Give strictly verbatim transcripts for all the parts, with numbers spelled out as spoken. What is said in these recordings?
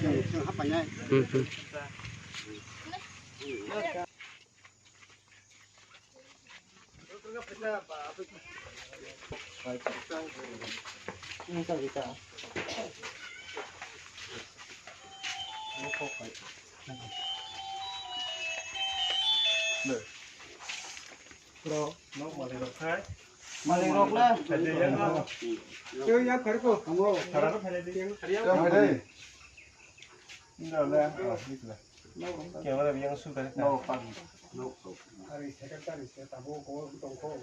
Hmm, hmm. Bro, nok malik rok khai. Malik rok le. Tei yang kharko. Tamo. Yang kharko. Camera yang suka. Ari secretary se tabo ko tongko.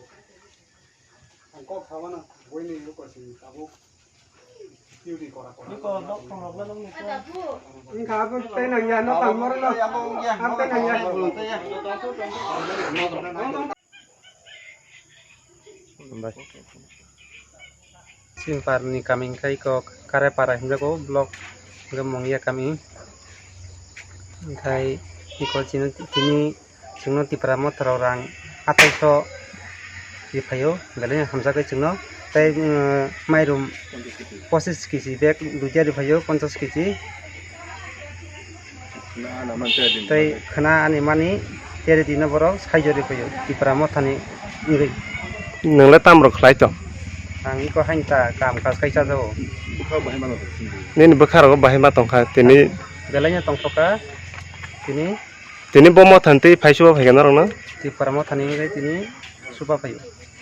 Ang kok sawana, buini luko si tabuk. Duty kora kora. Luko dok tong rok na nang luko. Wngkha abo tei nangya, no tang moro no. Abo tei nangya. Bai. Singpar ni kami wngkha iko Karepara hinjago block hingke Mongya kami. Wngkhai iko chini, chini Chwngno Tipra Motha rok rang athaiso riphaio, belai hamjakgwi chwngno. Tei, mm, mairum pochis kg bag duiya riphaio, ponchas kg. Tei khwna ani mani teri dino borok saijo riphaio, Tipra Mothani wngwi. Nwng le tamo rok khlai tong? Ang iko hain ta kam kaj kai chajago. Nini bwkha rogo bahai ma tongkha tini. Belai no tongthokha tini. Tini bo Mothani twi phai suba phaikha norokno? Tipra Mothani wngwi tini suba phaio.